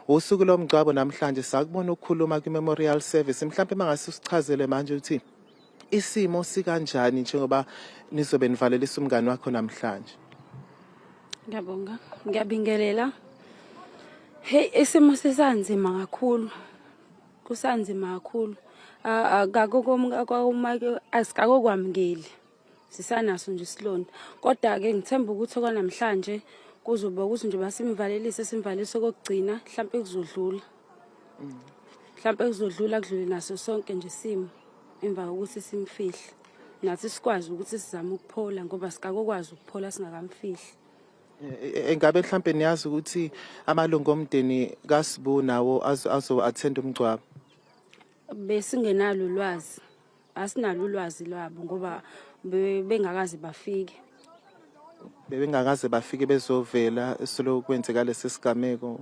Usuku lomngcwabo namhlanje sakubona ukukhuluma kwi-memorial service. Mhlawumbe mangase usichazele manje ukuthi isimo sikanjani njengoba nizobe nivalelisa umngani wakho namhlanje. Ngiyabonga. Ngiyabingelela. Hey, isimo sisanzima kakhulu. Kusanzima kakhulu. Akako asikakokwamukeli. Sisanaso nje isilonda. Kodwa ke ngithemba ukuthi okwanamhlanje kuzoba ukuthi nje basimvalelise simvalise kokugcina mhlawumbe kuzodlula. Mhlawumbe kuzodlula kudlule naso sonke nje isimo emva kokuthi simfihle. Nathi sikwazi ukuthi sizame ukuphola ngoba sikakokwazi ukuphola singakamfihli. Engabe mhlambe niyazi ukuthi amalungu omndeni kaSibu nawo azo attend umngcwabo? Besingenalo ulwazi. Asinalo ulwazi lwabo ngoba bengakaze bafike. Bebengakaze bafike bezovela solo kwenzeka lesi sigameko.